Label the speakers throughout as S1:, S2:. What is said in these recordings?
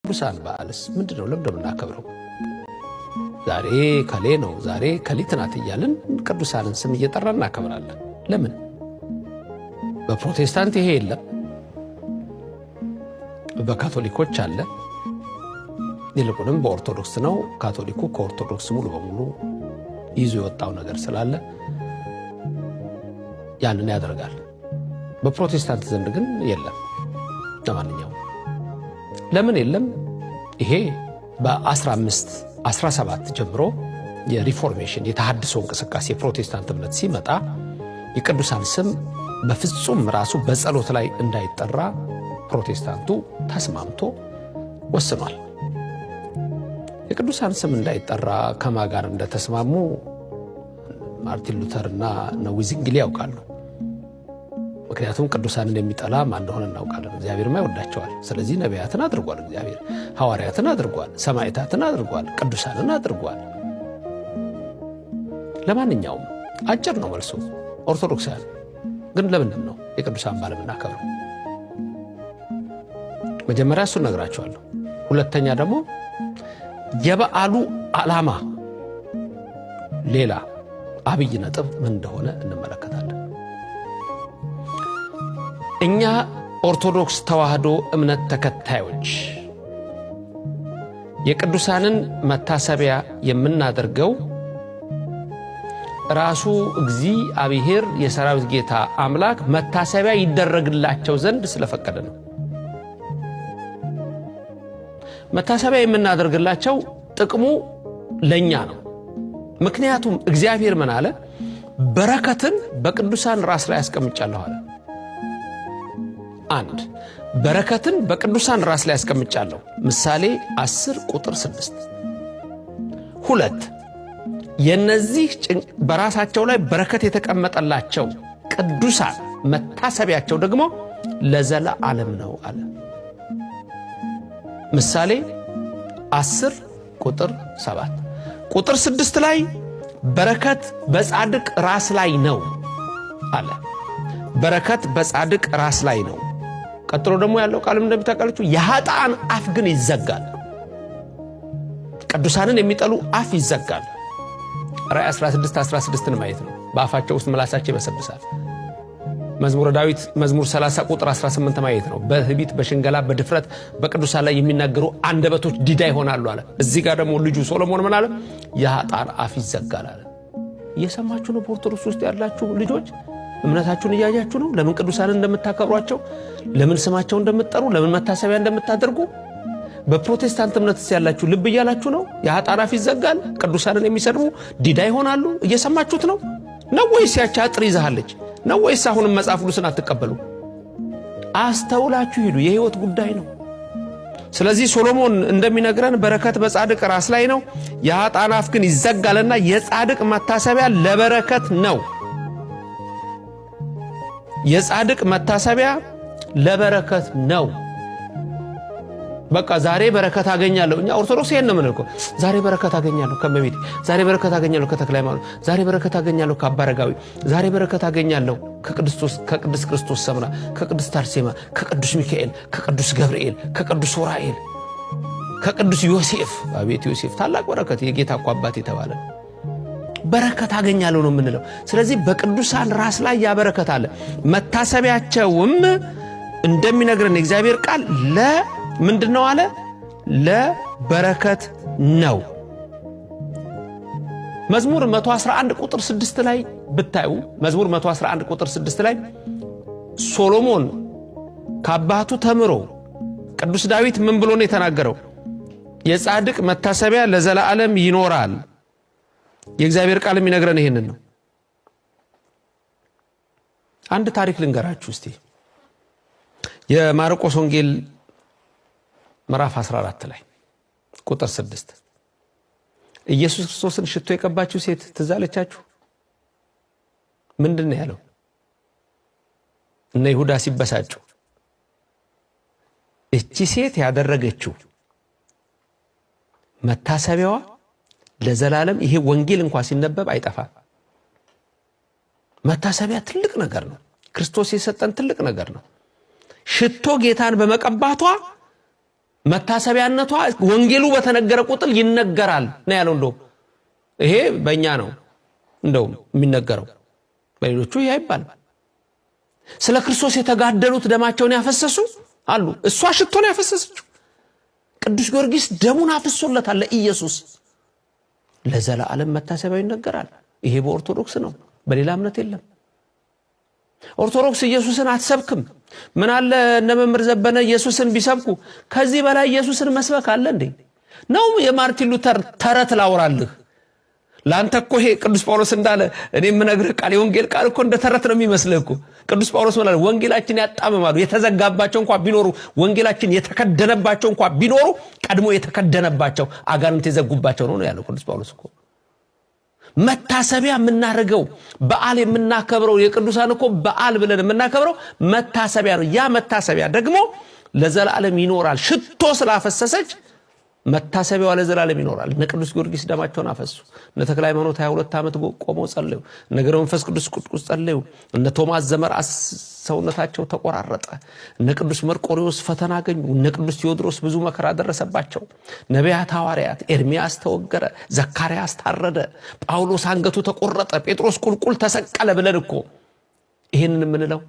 S1: የቅዱሳን በዓልስ ምንድን ነው? ለምንድን ነው የምናከብረው? ዛሬ ከሌ ነው፣ ዛሬ ከሊት ናት እያልን ቅዱሳንን ስም እየጠራ እናከብራለን። ለምን? በፕሮቴስታንት ይሄ የለም፣ በካቶሊኮች አለ። ይልቁንም በኦርቶዶክስ ነው። ካቶሊኩ ከኦርቶዶክስ ሙሉ በሙሉ ይዞ የወጣው ነገር ስላለ ያንን ያደርጋል። በፕሮቴስታንት ዘንድ ግን የለም። ለማንኛውም ለምን የለም? ይሄ በ1517 ጀምሮ የ Reformation፣ የተሃድሶ እንቅስቃሴ፣ የፕሮቴስታንት እምነት ሲመጣ የቅዱሳን ስም በፍጹም ራሱ በጸሎት ላይ እንዳይጠራ ፕሮቴስታንቱ ተስማምቶ ወስኗል። የቅዱሳን ስም እንዳይጠራ ከማን ጋር እንደተስማሙ ማርቲን ሉተርና እነ ዊዝንግሊ ያውቃሉ። ምክንያቱም ቅዱሳንን የሚጠላ ማን እንደሆነ እናውቃለን። እግዚአብሔርማ ይወዳቸዋል። ስለዚህ ነቢያትን አድርጓል፣ እግዚአብሔር ሐዋርያትን አድርጓል፣ ሰማዕታትን አድርጓል፣ ቅዱሳንን አድርጓል። ለማንኛውም አጭር ነው መልሱ። ኦርቶዶክሳውያን ግን ለምንድን ነው የቅዱሳን በዓል የምናከብረው? መጀመሪያ እሱን እነግራችኋለሁ። ሁለተኛ ደግሞ የበዓሉ ዓላማ ሌላ አብይ ነጥብ ምን እንደሆነ እንመለከታለን። እኛ ኦርቶዶክስ ተዋህዶ እምነት ተከታዮች የቅዱሳንን መታሰቢያ የምናደርገው ራሱ እግዚአብሔር የሰራዊት ጌታ አምላክ መታሰቢያ ይደረግላቸው ዘንድ ስለፈቀደ ነው። መታሰቢያ የምናደርግላቸው ጥቅሙ ለእኛ ነው። ምክንያቱም እግዚአብሔር ምን አለ? በረከትን በቅዱሳን ራስ ላይ አስቀምጫለሁ አለ። አንድ፣ በረከትን በቅዱሳን ራስ ላይ አስቀምጫለሁ። ምሳሌ 10 ቁጥር 6። ሁለት፣ የነዚህ በራሳቸው ላይ በረከት የተቀመጠላቸው ቅዱሳን መታሰቢያቸው ደግሞ ለዘለዓለም ነው አለ። ምሳሌ 10 ቁጥር 7። ቁጥር 6 ላይ በረከት በጻድቅ ራስ ላይ ነው አለ። በረከት በጻድቅ ራስ ላይ ነው። ቀጥሎ ደግሞ ያለው ቃልም እንደሚታውቃላችሁ የኃጥአን አፍ ግን ይዘጋል። ቅዱሳንን የሚጠሉ አፍ ይዘጋል። ራእይ 16 16ን ማየት ነው። በአፋቸው ውስጥ ምላሳቸው ይበሰብሳል። መዝሙረ ዳዊት መዝሙር 30 ቁጥር 18 ማየት ነው። በትዕቢት፣ በሽንገላ፣ በድፍረት በቅዱሳን ላይ የሚናገሩ አንደበቶች ዲዳ ይሆናሉ አለ። እዚህ ጋር ደግሞ ልጁ ሶሎሞን ምን አለ? የኃጥአን አፍ ይዘጋል አለ። እየሰማችሁ ነው? በኦርቶዶክስ ውስጥ ያላችሁ ልጆች እምነታችሁን እያያችሁ ነው። ለምን ቅዱሳንን እንደምታከብሯቸው፣ ለምን ስማቸው እንደምትጠሩ፣ ለምን መታሰቢያ እንደምታደርጉ። በፕሮቴስታንት እምነትስ ያላችሁ ልብ እያላችሁ ነው። የኃጥአን አፍ ይዘጋል፣ ቅዱሳንን የሚሰድቡ ዲዳ ይሆናሉ። እየሰማችሁት ነው ወይስ ያቺ አጥር ይዛሃለች ነው ወይስ አሁንም መጽሐፍ ቅዱስን አትቀበሉ? አስተውላችሁ ሂዱ። የህይወት ጉዳይ ነው። ስለዚህ ሶሎሞን እንደሚነግረን በረከት በጻድቅ ራስ ላይ ነው፣ የኃጥአን አፍ ግን ይዘጋልና የጻድቅ መታሰቢያ ለበረከት ነው። የጻድቅ መታሰቢያ ለበረከት ነው። በቃ ዛሬ በረከት አገኛለሁ። እኛ ኦርቶዶክስ ይሄን ነው የምንልከው። ዛሬ በረከት አገኛለሁ ከእመቤቴ፣ ዛሬ በረከት አገኛለሁ ከተክለ ሃይማኖት፣ ዛሬ በረከት አገኛለሁ ከአባ አረጋዊ፣ ዛሬ በረከት አገኛለሁ ከቅዱስ ክርስቶስ ሰምራ፣ ከቅድስት አርሴማ፣ ከቅዱስ ሚካኤል፣ ከቅዱስ ገብርኤል፣ ከቅዱስ ኡራኤል፣ ከቅዱስ ዮሴፍ። አቤት ዮሴፍ ታላቅ በረከት፣ የጌታ እኮ አባት የተባለ በረከት አገኛለሁ ነው የምንለው። ስለዚህ በቅዱሳን ራስ ላይ ያ በረከት አለ። መታሰቢያቸውም እንደሚነግረን የእግዚአብሔር ቃል ለምንድን ነው አለ? ለበረከት ነው። መዝሙር 111 ቁጥር 6 ላይ ብታዩ፣ መዝሙር 111 ቁጥር 6 ላይ ሶሎሞን ከአባቱ ተምሮ ቅዱስ ዳዊት ምን ብሎ ነው የተናገረው? የጻድቅ መታሰቢያ ለዘላለም ይኖራል። የእግዚአብሔር ቃል የሚነግረን ይሄንን ነው። አንድ ታሪክ ልንገራችሁ እስቲ። የማርቆስ ወንጌል ምዕራፍ 14 ላይ ቁጥር 6 ኢየሱስ ክርስቶስን ሽቶ የቀባችው ሴት ትዝ አለቻችሁ? ምንድን ነው ያለው? እነ ይሁዳ ሲበሳጩ እቺ ሴት ያደረገችው መታሰቢያዋ ለዘላለም ይሄ ወንጌል እንኳ ሲነበብ አይጠፋም። መታሰቢያ ትልቅ ነገር ነው። ክርስቶስ የሰጠን ትልቅ ነገር ነው። ሽቶ ጌታን በመቀባቷ መታሰቢያነቷ ወንጌሉ በተነገረ ቁጥር ይነገራል ነው ያለው። እንደውም ይሄ በእኛ ነው እንደውም የሚነገረው፣ በሌሎቹ ይሄ አይባልም። ስለ ክርስቶስ የተጋደሉት ደማቸውን ያፈሰሱ አሉ። እሷ ሽቶ ነው ያፈሰሰችው። ቅዱስ ጊዮርጊስ ደሙን አፍሶለታል ለኢየሱስ። ለዘላለም መታሰቢያው ይነገራል። ይሄ በኦርቶዶክስ ነው፣ በሌላ እምነት የለም። ኦርቶዶክስ ኢየሱስን አትሰብክም። ምን አለ እነ መምህር ዘበነ ኢየሱስን ቢሰብኩ። ከዚህ በላይ ኢየሱስን መስበክ አለ እንዴ? ነው የማርቲን ሉተር ተረት ላውራልህ? ለአንተ እኮ ይሄ ቅዱስ ጳውሎስ እንዳለ እኔ የምነግርህ ቃል የወንጌል ቃል እኮ እንደ ተረት ነው የሚመስልህ እኮ። ቅዱስ ጳውሎስ ምን አለ? ወንጌላችን ያጣምማሉ። የተዘጋባቸው እንኳ ቢኖሩ፣ ወንጌላችን የተከደነባቸው እንኳ ቢኖሩ፣ ቀድሞ የተከደነባቸው አጋንንት የዘጉባቸው ነው ነው ያለው ቅዱስ ጳውሎስ እኮ። መታሰቢያ የምናደርገው፣ በዓል የምናከብረው፣ የቅዱሳን እኮ በዓል ብለን የምናከብረው መታሰቢያ ነው። ያ መታሰቢያ ደግሞ ለዘላለም ይኖራል። ሽቶ ስላፈሰሰች መታሰቢያዋ ለዘላለም ይኖራል። እነ ቅዱስ ጊዮርጊስ ደማቸውን አፈሱ። እነ ተክለ ሃይማኖት 22 ዓመት ቆመው ጸለዩ። እነ ገብረ መንፈስ ቅዱስ ቁጥቁስ ጸለዩ። እነ ቶማስ ዘመርዓስ ሰውነታቸው ተቆራረጠ። እነ ቅዱስ መርቆሪዎስ ፈተና አገኙ። እነ ቅዱስ ቴዎድሮስ ብዙ መከራ ደረሰባቸው። ነቢያት፣ ሐዋርያት፣ ኤርሚያስ ተወገረ፣ ዘካርያስ ታረደ፣ ጳውሎስ አንገቱ ተቆረጠ፣ ጴጥሮስ ቁልቁል ተሰቀለ ብለን እኮ ይህንን የምንለው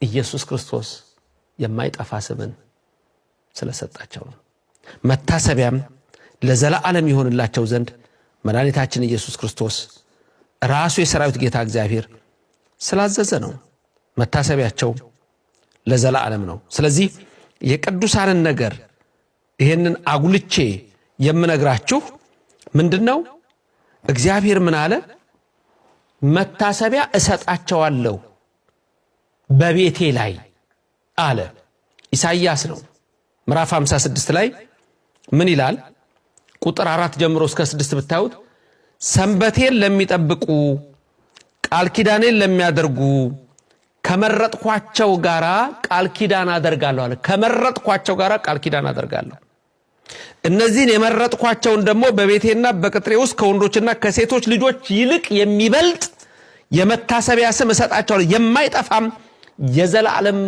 S1: ኢየሱስ ክርስቶስ የማይጠፋ ስምን ስለሰጣቸው ነው። መታሰቢያም ለዘላለም ይሆንላቸው ዘንድ መድኃኒታችን ኢየሱስ ክርስቶስ ራሱ የሰራዊት ጌታ እግዚአብሔር ስላዘዘ ነው። መታሰቢያቸው ለዘላለም ነው። ስለዚህ የቅዱሳንን ነገር ይህንን አጉልቼ የምነግራችሁ ምንድን ነው? እግዚአብሔር ምን አለ? መታሰቢያ እሰጣቸዋለሁ በቤቴ ላይ አለ። ኢሳይያስ ነው፣ ምዕራፍ 56 ላይ ምን ይላል? ቁጥር 4 ጀምሮ እስከ 6 ብታዩት፣ ሰንበቴን ለሚጠብቁ፣ ቃል ኪዳኔን ለሚያደርጉ ከመረጥኳቸው ጋራ ቃል ኪዳን አደርጋለሁ አለ። ከመረጥኳቸው ጋራ ቃል ኪዳን አደርጋለሁ። እነዚህን የመረጥኳቸውን ደግሞ በቤቴና በቅጥሬ ውስጥ ከወንዶችና ከሴቶች ልጆች ይልቅ የሚበልጥ የመታሰቢያ ስም እሰጣቸዋለሁ፣ የማይጠፋም የዘላለም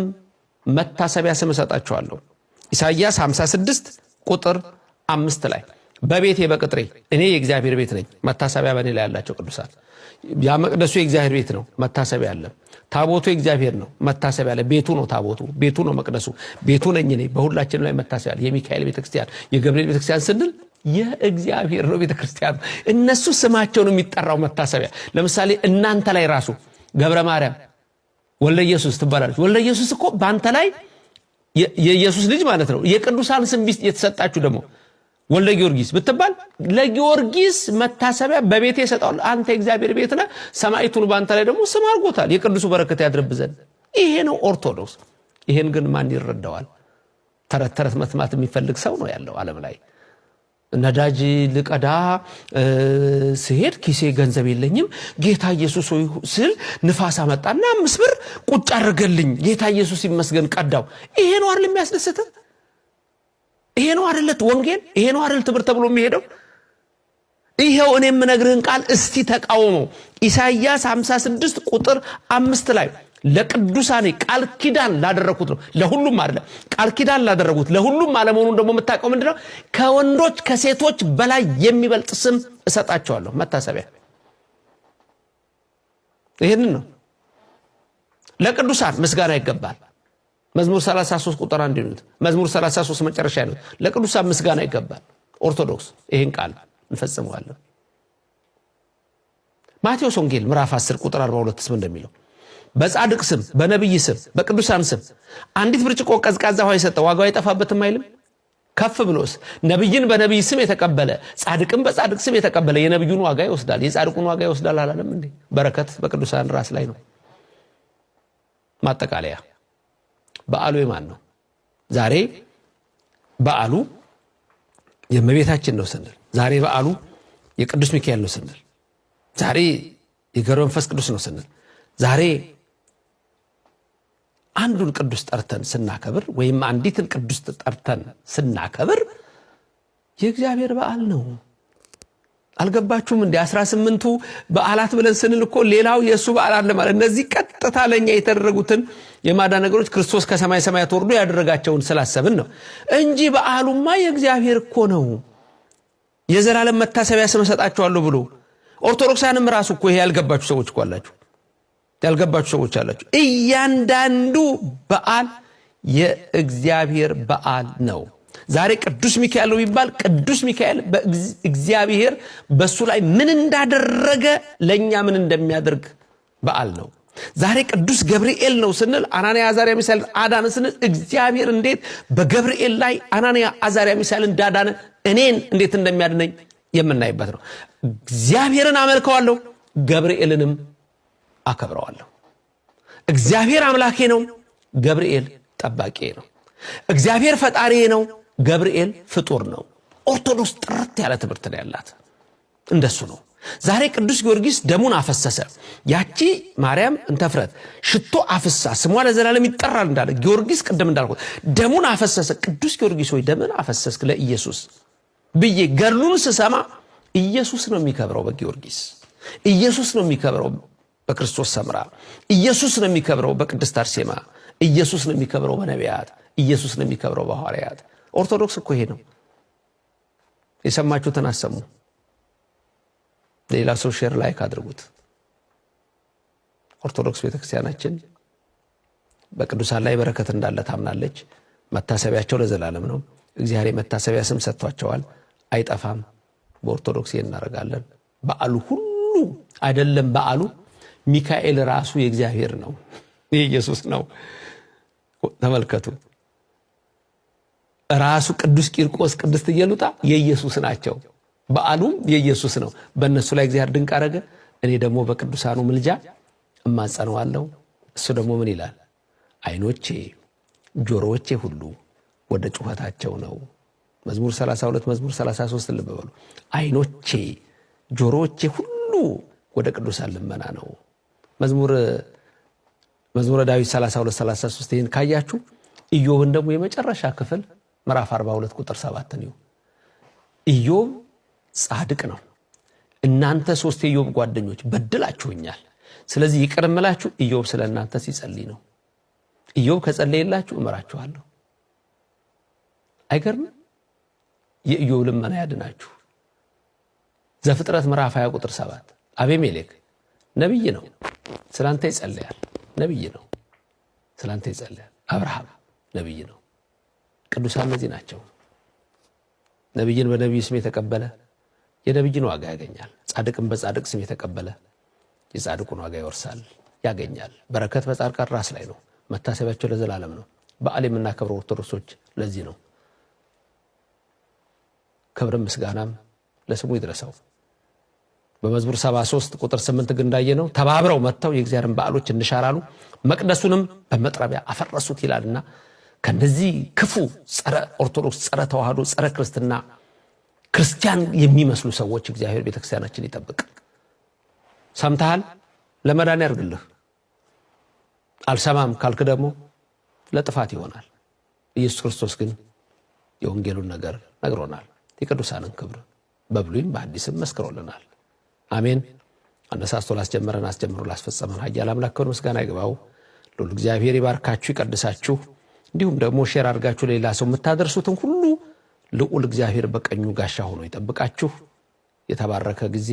S1: መታሰቢያ ስም እሰጣቸዋለሁ። ኢሳይያስ 56 ቁጥር 5 ላይ በቤቴ በቅጥሬ፣ እኔ የእግዚአብሔር ቤት ነኝ። መታሰቢያ በእኔ ላይ ያላቸው ቅዱሳን፣ ያ መቅደሱ የእግዚአብሔር ቤት ነው፣ መታሰቢያ አለ። ታቦቱ የእግዚአብሔር ነው፣ መታሰቢያ አለ። ቤቱ ነው ታቦቱ፣ ቤቱ ነው መቅደሱ፣ ቤቱ ነኝ እኔ። በሁላችንም ላይ መታሰቢያ አለ። የሚካኤል ቤተክርስቲያን፣ የገብርኤል ቤተክርስቲያን ስንል የእግዚአብሔር ነው ቤተክርስቲያኑ። እነሱ ስማቸው ነው የሚጠራው መታሰቢያ። ለምሳሌ እናንተ ላይ ራሱ ገብረ ማርያም ወልደ ኢየሱስ ትባላለች። ወልደ ኢየሱስ እኮ በአንተ ላይ የኢየሱስ ልጅ ማለት ነው። የቅዱሳን ስም የተሰጣችሁ ደግሞ ወልደ ጊዮርጊስ ብትባል ለጊዮርጊስ መታሰቢያ በቤቴ ይሰጠዋል። አንተ የእግዚአብሔር ቤት ነህ። ሰማዕቱን በአንተ ላይ ደግሞ ስም አድርጎታል። የቅዱሱ በረከት ያድርብ ዘንድ። ይሄ ነው ኦርቶዶክስ። ይሄን ግን ማን ይረዳዋል? ተረት ተረት መስማት የሚፈልግ ሰው ነው ያለው ዓለም ላይ። ነዳጅ ልቀዳ ስሄድ ኪሴ ገንዘብ የለኝም። ጌታ ኢየሱስ ሆይ ስል ንፋስ አመጣና 5 ብር ቁጭ አድርገልኝ። ጌታ ኢየሱስ ይመስገን ቀዳው። ይሄ ነው አይደል የሚያስደስት? ይሄ ነው አይደል ወንጌል? ይሄ ነው አይደል ትምህርት ተብሎ የሚሄደው? ይሄው እኔ የምነግርህን ቃል እስቲ ተቃወመው። ኢሳይያስ 56 ቁጥር 5 ላይ ለቅዱሳኔ ቃል ኪዳን ላደረኩት ነው፣ ለሁሉም አይደለም። ቃል ኪዳን ላደረጉት፣ ለሁሉም አለመሆኑን ደግሞ የምታውቀው ምንድነው? ከወንዶች ከሴቶች በላይ የሚበልጥ ስም እሰጣቸዋለሁ። መታሰቢያ ይህንን ነው። ለቅዱሳን ምስጋና ይገባል። መዝሙር 33 ቁጥር 1 ይሉት፣ መዝሙር 33 መጨረሻ ይሉት፣ ለቅዱሳን ምስጋና ይገባል። ኦርቶዶክስ ይህን ቃል እንፈጽመዋለን። ማቴዎስ ወንጌል ምዕራፍ 10 ቁጥር 42 ስም እንደሚለው በጻድቅ ስም፣ በነቢይ ስም፣ በቅዱሳን ስም አንዲት ብርጭቆ ቀዝቃዛ ውሃ የሰጠ ዋጋው አይጠፋበትም አይልም? ከፍ ብሎስ ነቢይን በነቢይ ስም የተቀበለ፣ ጻድቅን በጻድቅ ስም የተቀበለ የነቢዩን ዋጋ ይወስዳል፣ የጻድቁን ዋጋ ይወስዳል አላለም እንዴ? በረከት በቅዱሳን ራስ ላይ ነው። ማጠቃለያ፣ በዓሉ የማን ነው? ዛሬ በዓሉ የእመቤታችን ነው ስንል፣ ዛሬ በዓሉ የቅዱስ ሚካኤል ነው ስንል፣ ዛሬ የገብረ መንፈስ ቅዱስ ነው ስንል፣ ዛሬ አንዱን ቅዱስ ጠርተን ስናከብር ወይም አንዲትን ቅዱስ ጠርተን ስናከብር የእግዚአብሔር በዓል ነው። አልገባችሁም? እንደ 18ቱ በዓላት ብለን ስንል እኮ ሌላው የእሱ በዓል አለ ማለት፣ እነዚህ ቀጥታ ለእኛ የተደረጉትን የማዳን ነገሮች ክርስቶስ ከሰማይ ሰማያት ወርዶ ያደረጋቸውን ስላሰብን ነው እንጂ በዓሉማ የእግዚአብሔር እኮ ነው። የዘላለም መታሰቢያ ስም እሰጣችኋለሁ ብሎ ኦርቶዶክሳንም ራሱ እኮ ይሄ ያልገባችሁ ሰዎች እኮ አላችሁ፣ ያልገባችሁ ሰዎች አላችሁ። እያንዳንዱ በዓል የእግዚአብሔር በዓል ነው። ዛሬ ቅዱስ ሚካኤል ነው የሚባል፣ ቅዱስ ሚካኤል እግዚአብሔር በእሱ ላይ ምን እንዳደረገ ለእኛ ምን እንደሚያደርግ በዓል ነው። ዛሬ ቅዱስ ገብርኤል ነው ስንል፣ አናንያ አዛርያ ሚሳኤል አዳነ ስንል፣ እግዚአብሔር እንዴት በገብርኤል ላይ አናንያ አዛርያ ሚሳኤል እንዳዳነ እኔን እንዴት እንደሚያድነኝ የምናይበት ነው። እግዚአብሔርን አመልከዋለሁ፣ ገብርኤልንም አከብረዋለሁ። እግዚአብሔር አምላኬ ነው፣ ገብርኤል ጠባቂ ነው። እግዚአብሔር ፈጣሪ ነው፣ ገብርኤል ፍጡር ነው። ኦርቶዶክስ ጥርት ያለ ትምህርት ነው ያላት። እንደሱ ነው። ዛሬ ቅዱስ ጊዮርጊስ ደሙን አፈሰሰ። ያቺ ማርያም እንተፍረት ሽቶ አፍሳ ስሟ ለዘላለም ይጠራል እንዳለ፣ ጊዮርጊስ ቅድም እንዳልኩት ደሙን አፈሰሰ። ቅዱስ ጊዮርጊስ ሆይ ደምን አፈሰስክ ለኢየሱስ ብዬ ገድሉን ስሰማ ኢየሱስ ነው የሚከብረው በጊዮርጊስ፣ ኢየሱስ ነው የሚከብረው በክርስቶስ ሰምራ፣ ኢየሱስ ነው የሚከብረው በቅድስት አርሴማ፣ ኢየሱስ ነው የሚከብረው በነቢያት፣ ኢየሱስ ነው የሚከብረው በሐዋርያት። ኦርቶዶክስ እኮ ይሄ ነው። የሰማችሁትን አሰሙ። ሌላ ሰው share like አድርጉት። ኦርቶዶክስ ቤተክርስቲያናችን በቅዱሳን ላይ በረከት እንዳለ ታምናለች። መታሰቢያቸው ለዘላለም ነው። እግዚአብሔር መታሰቢያ ስም ሰጥቷቸዋል፣ አይጠፋም። በኦርቶዶክስ ይሄን እናደርጋለን። በዓሉ ሁሉ አይደለም፣ በዓሉ ሚካኤል ራሱ የእግዚአብሔር ነው፣ የኢየሱስ ነው። ተመልከቱ። ራሱ ቅዱስ ቂርቆስ፣ ቅድስት ኢየሉጣ የኢየሱስ ናቸው። በዓሉም የኢየሱስ ነው። በእነሱ ላይ እግዚአብሔር ድንቅ አረገ። እኔ ደግሞ በቅዱሳኑ ምልጃ እማጸነዋለሁ። እሱ ደግሞ ምን ይላል? ዓይኖቼ ጆሮዎቼ ሁሉ ወደ ጩኸታቸው ነው። መዝሙር 32፣ መዝሙር 33 ልብ በሉ። ዓይኖቼ ጆሮዎቼ ሁሉ ወደ ቅዱሳን ልመና ነው። መዝሙረ ዳዊት 32፣ 33 ይህን ካያችሁ ኢዮብን ደግሞ የመጨረሻ ክፍል ምዕራፍ 42 ቁጥር 7 ነው። ኢዮብ ጻድቅ ነው። እናንተ ሶስት የኢዮብ ጓደኞች በድላችሁኛል። ስለዚህ ይቅር እምላችሁ ኢዮብ ስለ እናንተ ሲጸልይ ነው። ኢዮብ ከጸለየላችሁ እምራችኋለሁ። አይገርምም? የኢዮብ ልመና ያድናችሁ። ዘፍጥረት ምዕራፍ 20 ቁጥር 7 አቤሜሌክ ነቢይ ነው፣ ስላንተ ይጸልያል። ነቢይ ነው፣ ስላንተ ይጸልያል። አብርሃም ነቢይ ነው። ቅዱሳን እነዚህ ናቸው። ነቢይን በነቢይ ስም የተቀበለ የነቢይን ዋጋ ያገኛል። ጻድቅን በጻድቅ ስም የተቀበለ የጻድቁን ዋጋ ይወርሳል፣ ያገኛል። በረከት በጻድቃን ራስ ላይ ነው። መታሰቢያቸው ለዘላለም ነው። በዓል የምናከብረው ኦርቶዶክሶች ለዚህ ነው። ክብርም ምስጋናም ለስሙ ይድረሰው። በመዝሙር 73 ቁጥር 8 ግን እንዳየነው ተባብረው መጥተው የእግዚአብሔርን በዓሎች እንሻራሉ፣ መቅደሱንም በመጥረቢያ አፈረሱት ይላልና ከነዚህ ክፉ ጸረ ኦርቶዶክስ፣ ጸረ ተዋህዶ፣ ጸረ ክርስትና ክርስቲያን የሚመስሉ ሰዎች እግዚአብሔር ቤተክርስቲያናችን ይጠብቅ። ሰምተሃል? ለመዳን ያርግልህ። አልሰማም ካልክ ደግሞ ለጥፋት ይሆናል። ኢየሱስ ክርስቶስ ግን የወንጌሉን ነገር ነግሮናል። የቅዱሳንን ክብር በብሉይም በአዲስም መስክሮልናል። አሜን። አነሳስቶ ላስጀመረን አስጀምሮ ላስፈጸመን ኃያል አምላክ ክብር ምስጋና ይግባው። ልዑል እግዚአብሔር ይባርካችሁ፣ ይቀድሳችሁ። እንዲሁም ደግሞ share አድርጋችሁ ለሌላ ሰው የምታደርሱትን ሁሉ ልዑል እግዚአብሔር በቀኙ ጋሻ ሆኖ ይጠብቃችሁ። የተባረከ ጊዜ፣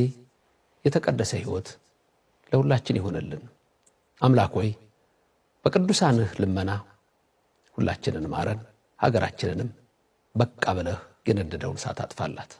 S1: የተቀደሰ ሕይወት ለሁላችን ይሆንልን። አምላክ ሆይ በቅዱሳንህ ልመና ሁላችንን ማረን፣ ሀገራችንንም በቃ ብለህ የነደደውን እሳት አጥፋላት።